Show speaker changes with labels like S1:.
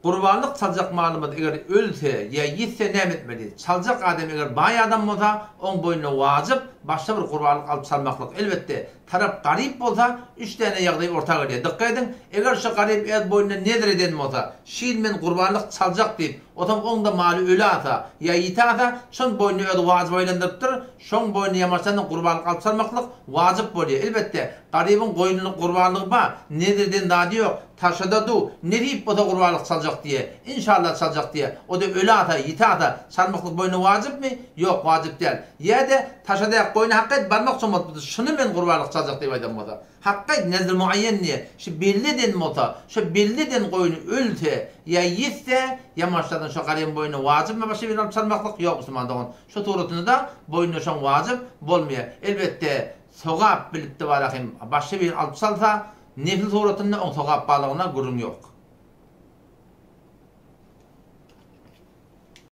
S1: Gurbanlyk çaljak malymyz eger ölse ýa ýitse näme etmeli? Çaljak adam eger baý adam bolsa, oň boýnuna wajyp başga bir gurbanlyk alyp çalmaklyk. Elbetde, tarap garyp bolsa, üç däne ýagdaý orta gelýär. Dykgat ediň, eger şo garyp öz boýnuna nezr eden bolsa, şu ýyl men gurbanlyk çaljak diýip, otam oňda maly öli asa, ýa ýiti asa, şon boýnuna özi wajyp aýlandyrypdyr, şoň boýnuna ýamaşdandan gurbanlyk alyp çalmaklyk wajyp bolýar. Elbetde, garybyň goýnunyň gurbanlygy bar, nezr eden zady ýok, Taşada du, nesip bolsa gurbanlyk çaljak diýe. Inşallah çaljak diýe. O-da öli ata, ýiti ata, çalmaklyk boýnuna wajypmy? Ýok, wajyp däl. Ýa-da taşadaýak goýny hakgaýt barmakçam bolupdyr, şuny men gurbanlyk çaljak diýip aýdan bolsa. Hakgaýt nezr muaýýen diýe, şu belli eden bolsa, şo belli eden goýny ölse, ýa ýitse, ýamaşladan şo garybyň boýnuna wajypmy başga birini alyp çalmaklyk? Ýok, musulman dogan. Şo suratynda-da boýnuna şoň wajyp bolmaýar. Elbetde, sogap bilip-de barahym başga birini alyp çalsa, Nefil suratynda oň sogap barlygyna gürrüň ýok.